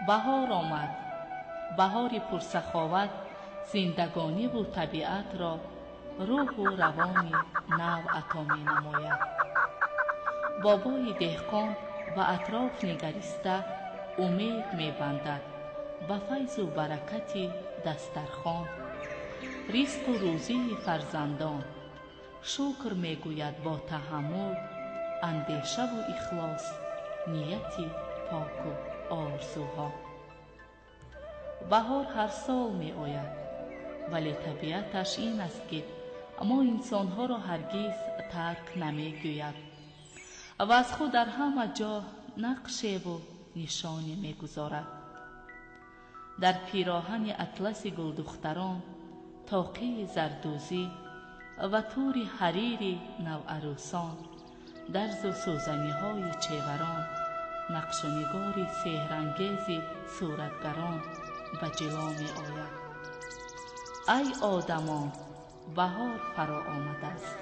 Баҳор омад. Баҳори пурсаховат зиндагониву табиатро рӯҳу равони нав ато менамояд. Бобои деҳқон ба атроф нигариста умед мебандад ба файзу баракати дастархон, ризқу рӯзии фарзандон. Шукр мегӯяд бо таҳаммул, андешаву ихлос, нияти поку орзуҳо. Баҳор ҳар сол меояд, вале табиаташ ин аст, ки мо инсонҳоро ҳаргиз тарк намегӯяд ва аз худ дар ҳама ҷо нақшеву нишоне мегузорад. Дар пироҳани атласи гулдухтарон, тоқии зардӯзӣ ва тури ҳарири наварӯсон, дарзу сӯзаниҳои чеварон, нақшу нигори сеҳрангези суратгарон ба ҷило меояд. Ай одамон, баҳор фаро омадааст.